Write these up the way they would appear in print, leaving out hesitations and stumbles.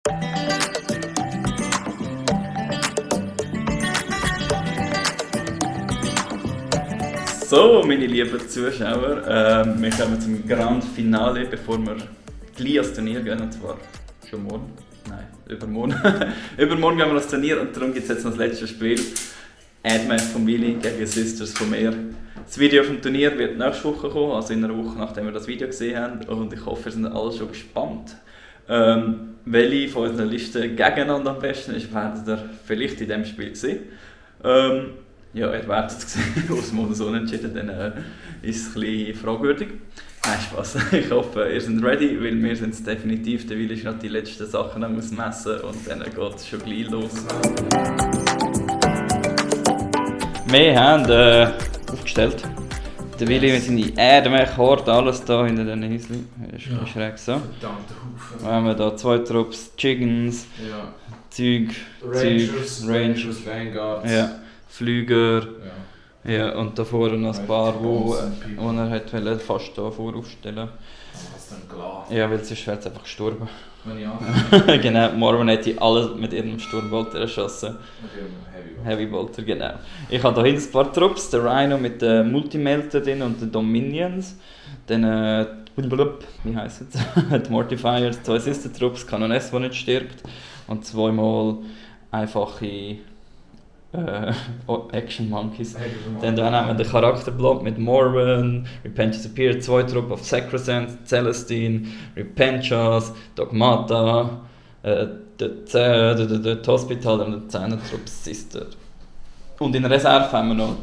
So, meine lieben Zuschauer, wir kommen zum Grand Finale, bevor wir gleich ans Turnier gehen, und zwar schon morgen. Nein, übermorgen. Übermorgen gehen wir ans Turnier und darum gibt es jetzt noch das letzte Spiel. Admath von Willi gegen Sisters von mir. Das Video vom Turnier wird nächste Woche kommen, also in einer Woche, nachdem wir das Video gesehen haben. Und ich hoffe, ihr seid alle schon gespannt. Welche von unseren Listen gegeneinander am besten ist, werdet ihr vielleicht in diesem Spiel sehen. Ja, ihr werdet es sehen, aus dem so unentschieden, dann ist es ein bisschen fragwürdig. Nein, Spaß. Ich hoffe, ihr seid ready, weil wir sind es definitiv. Der Willi ist noch die letzten Sachen am messen und dann geht es schon gleich los. Wir haben aufgestellt. Der Willi mit seinen Erdmech-Horde, alles da hinter den Häuschen. Ist ja schräg so. Wir haben hier 2 Trupps, Chickens, ja. Rangers, Vanguards. Ja. Flüger, ja, und da vorne noch ein paar, wo er hat fast da voraufstellen. Was dann klar? Ja, weil sonst wäre es einfach gestorben. Wenn ich anfange. Genau, Morven hätte alles mit ihrem Sturmbolter erschossen. Mit ihrem Heavy Bolter, genau. Ich habe da hinten ein paar Trupps, der Rhino mit den Multimelter drin und den Dominions. Dann, wie heisst es? Die Mortifiers, 2 Sister Trupps, Kanoness, die nicht stirbt. Und 2 einfache Action Monkeys. Dann haben wir den Charakterblock mit Morven, Repentance Appear, 2 Truppen auf Sacrosanct, Celestine, Repentas, Dogmata, der Hospital und der 10 Trupp Sister. Und in Reserve haben wir noch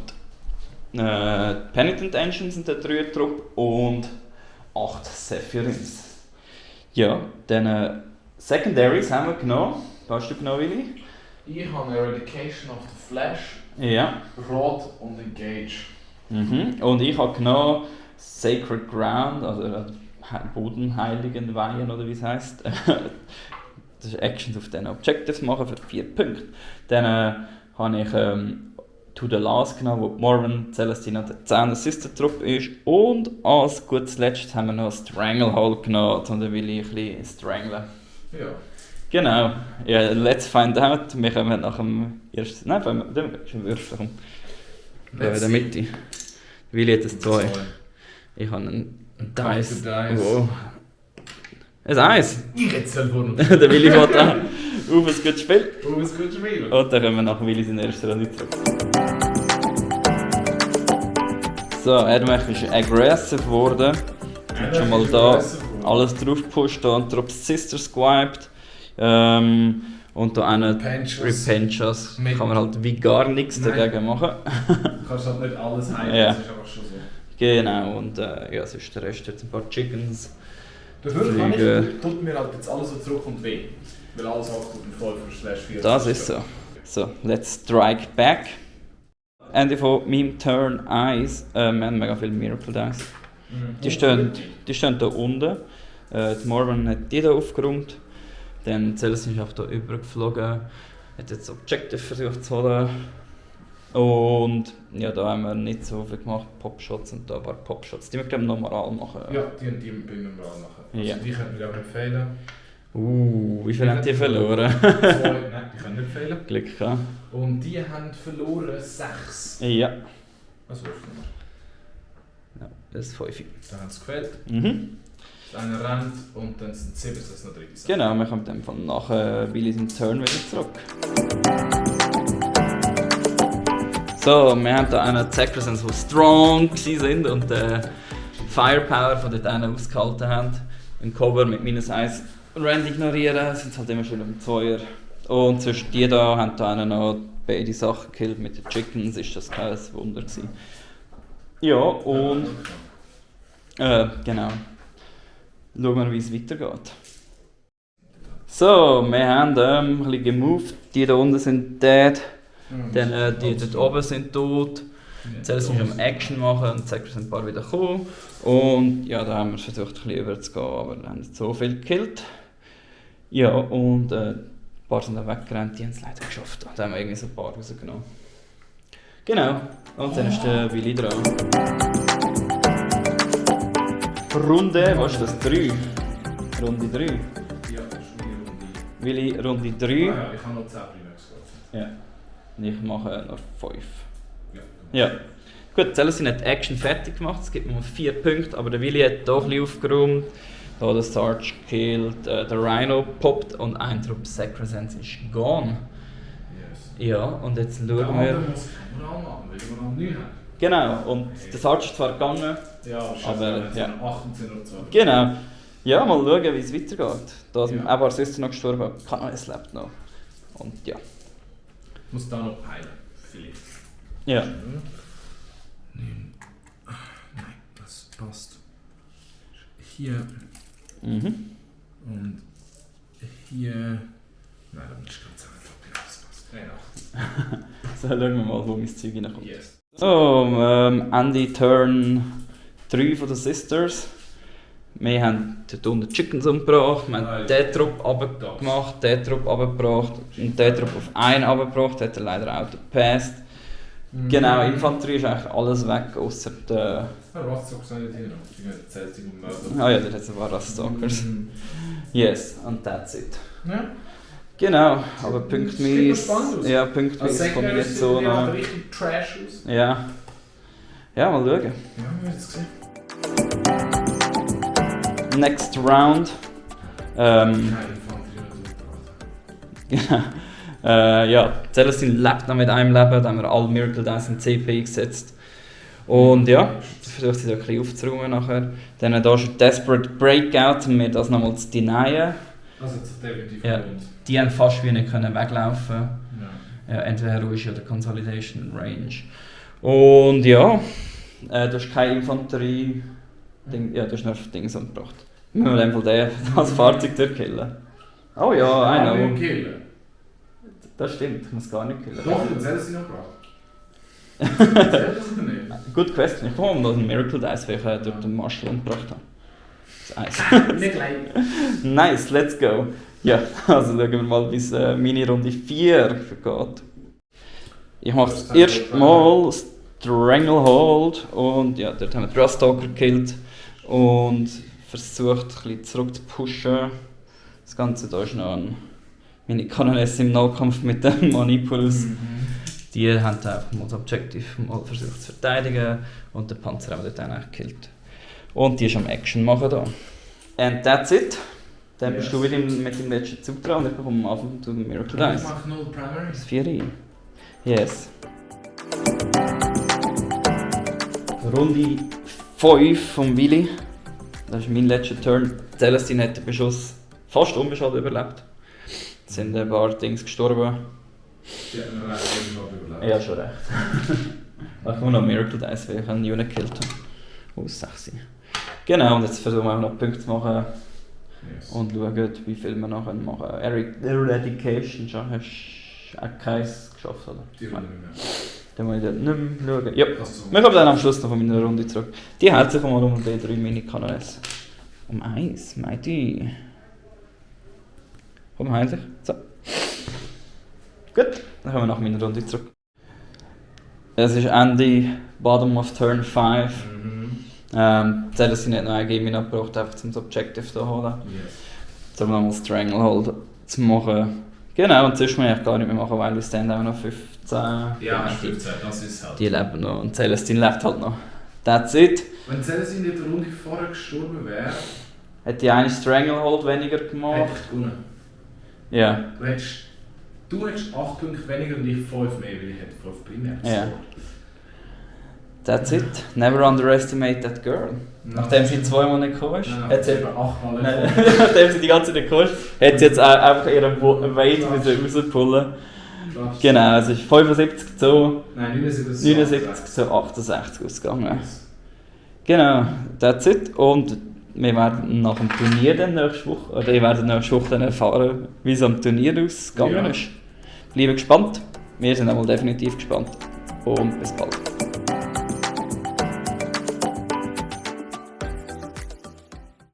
die Penitent Engines sind der 3 Trupp und 8 Zephyrins. Ja, dann Secondaries haben wir genommen. Hast du genommen, Willi? Ich habe Eradication of the Flash, Ja. Rod und Engage. Und ich habe genommen Sacred Ground, also Bodenheiligen Weihen oder wie es heisst. Das ist Actions auf diesen Objectives machen für 4 Punkte. Dann habe ich To the Last genommen, wo Morven, Celestine und der 10. Sister Trupp ist. Und als gutes Letztes haben wir noch Stranglehold genommen, um den Willi ein bisschen stranglen. Ja. Genau, ja, let's find out. Wir kommen nach dem ersten. Nein, dann schon Würfel. Da in der Mitte. Willi hat ein 2. Ich habe einen Dice. Wow. Ein Eis! Ich hätte es gewonnen. Der Willi fährt an. Auf ein gutes Spiel. Auf ein gutes Spiel. Und dann kommen wir nach Willi in der ersten Runde zurück. So, Admath ist aggressive geworden. Hat schon mal da alles drauf gepusht und Trupp Sister swiped. Und da einen Repentas kann man halt wie gar nichts dagegen machen. Du kannst halt nicht alles heilen, Ja. Das ist einfach schon so. Genau, und ja, sonst der Rest jetzt ein paar Chickens. Der Würfel tut mir halt jetzt alles so zurück und weh. Weil alles 8 und 5/4. Das ist so. So, let's strike back. Ende von meinem Turn 1. Wir haben mega viele Miracle Dice. Die stehen da unten. Die Morven hat die da aufgeräumt. Dann Celestine ist auch hier übergeflogen. Hat jetzt Objective versucht zu holen. Und ja, da haben wir nicht so viel gemacht. Popshots und da ein paar Popshots. Die wir glaube ich nochmal machen. Ja, die bin wir mal machen. Also Ja. die können wir auch nicht fehlen. Wie viel haben die verloren? 2, nein, die können nicht fehlen. Glück gehabt. Und die haben verloren 6. Ja. Was würfeln wir? Ja, das ist 5. Dann haben sie gefehlt. Mhm. Das eine rennt und dann sind es 7, das ist noch 3. Genau, wir kommen dann von nach Willis Turn wieder zurück. So, wir haben hier einen Sacrosanct, die strong waren und Firepower von dort ausgehalten haben. Ein Cover mit -1 Rand ignorieren, sind halt immer schön um 2er. Und sonst die da haben da noch beide Sachen gekillt mit den Chickens, ist das kein Wunder gewesen. Ja, und genau. Schauen wir, wie es weitergeht. So, wir haben ein bisschen gemoved. Die da unten sind dead. Dann die dort oben sind tot. Zuerst müssen wir Action machen und zeigt, sind ein paar wieder gekommen. Und ja, da haben wir versucht, ein bisschen überzugehen, aber wir haben nicht so viel gekillt. Ja, und ein paar sind dann weggerannt, die haben es leider geschafft. Da haben wir irgendwie so ein paar rausgenommen. Genau, und dann ist der Willi dran. Runde, was ist das? 3? Runde 3? Ja, das ist meine Runde. Willi Runde 3. Ja, ich habe noch 10 Primax gehabt. Ja. Und ich mache noch 5. Ja. Ja. Gut, Celestin hat die Action fertig gemacht, es gibt nur 4 Punkte, aber der Willi hat hier ein bisschen aufgeräumt. Da der Sarge killt, der Rhino poppt und ein Trupp Sacrosanct ist gone. Yes. Ja, und jetzt schauen Der wir... andere muss kein Moral machen, weil wir noch 9 haben. Genau, und der Sarge ist zwar gegangen, Ja, aber... Ja. 18 oder 20. Genau. Ja, mal schauen, wie es weitergeht. Da ist Ja. ein paar Sister noch gestorben, kann es lebt noch. Und ja. Ich muss da noch peilen, vielleicht. Ja. Nein, das passt. Hier Mhm. und hier. Nein, das ist ganz einfach. Ja, das passt. Nein, So, schauen wir mal, wo mein Zeug reinkommt. yes. So, Ende Turn 3 von den Sisters. Wir haben dort unten Chickens umgebracht, wir haben den Trupp runtergemacht, den Trupp runtergebracht und den Trupp auf einen runtergebracht, hat er leider auch gepasst. Genau, Infanterie ist eigentlich alles weg, außer der... Raststalkers sind nicht hier noch. Die zählt sich um Mörder. Ah ja, dort hat es ein paar Raststalkers. Yes, and that's it. Ja. Genau, aber Sieht punktweise... spannend aus. Ja, punktweise komme ich jetzt so noch... richtig trash aus. Ja. Ja, mal schauen. Ja, wir haben es gesehen. Next round. Keine Infanterie Genau. Ja, Celestin lebt noch mit einem Leben, da haben wir alle Miracle Dice in CP eingesetzt. Und ja, ich versuche sie da ein bisschen aufzuräumen nachher. Dann hier ist Desperate Breakout, um mir das nochmal zu denyen. Also jetzt definitiv Ja. gelohnt. Die haben fast wie nicht können weglaufen. Ja. Ja, entweder heroische oder Consolidation Range. Und ja, du hast keine Infanterie. Ja, du hast nur Dings umgebracht. Wir müssen einfach das Fahrzeug durchkillen. Oh ja, I know. Killen. Das stimmt, ich muss gar nicht killen. Doch, du zählst sie noch gebracht. Zählt das oder nicht? Good question. Ich komme mal einen Miracle Dice, welchen ich durch den Marshall umgebracht habe. Das Eis. Nicht gleich. Nice, let's go. Ja, also schauen wir mal, bis Mini-Runde 4 vergeht. Ich mache das erste Mal Stranglehold und ja, dort haben wir die Raststalker gekillt und versucht ein bisschen zurück zu pushen. Das Ganze da ist noch ein Mini-Kanoness im Nahkampf mit dem Manipulus. Die haben einfach mal das Objective mal versucht zu verteidigen und den Panzer haben wir dort eigentlich gekillt. Und die ist am Action machen da. And that's it. Dann bist du wieder mit dem letzten Zug dran und ich bekomme am Anfang zu Miracle Ich Dice. mache 0 Primary. Das 4 rein. Yes. Runde 5 vom Willi. Das ist mein letzter Turn. Celestin hat den Beschuss fast unbeschadet überlebt. Es sind ein paar Dings gestorben. Die hat mir recht überlebt. Ja, schon recht. Ich muss noch Miracle Dice, weil ich einen Unit gekillt habe. Aus 6. Genau, und jetzt versuchen wir auch noch Punkte zu machen. Yes. Und schauen, wie viel wir nachher machen. Eradication, schon hast du auch keins geschafft, oder? Die Runde nicht mehr. Dann muss ich dort nicht mehr schauen. Ja, Kannst du wir kommen dann am Schluss noch von meiner Runde zurück. Die hält sich mal um die 3 Mini-Kanons. Um 1, Mighty. Komm, heilt sich. So. Gut, dann kommen wir nach meiner Runde zurück. Es ist Ende, Bottom of Turn 5. Celestin hat noch ein Game abgebracht, einfach um das Objective zu holen. Yes. Um nochmal Stranglehold zu machen. Genau, und sonst muss ich gar nicht mehr machen, weil wir stand auch noch 15. Ja, 15, das ist halt. Die leben noch und Celestin lebt halt noch. That's it. Wenn Celestin in der Runde vorher gestorben wäre, Hat die eine Stranglehold weniger gemacht? hätte ich gewonnen. Ja. Du hättest 8 Punkte weniger und ich 5 mehr, weil ich hätte 5 primär. Ja. That's it. Never underestimate that girl. Nachdem sie zweimal nicht gekommen ist, hat sie, nachdem sie die ganze Zeit nicht gekommen ist, hat sie jetzt auch einfach ihren Weight rauspullen. Genau, es ist 75 zu 79 zu 68 ausgegangen. Genau, that's it. Und wir werden nach dem Turnier dann nächste Woche, oder ihr werdet nächste Woche dann erfahren, wie es am Turnier ausgegangen ist. Bleibe gespannt. Wir sind einmal definitiv gespannt. Und bis bald.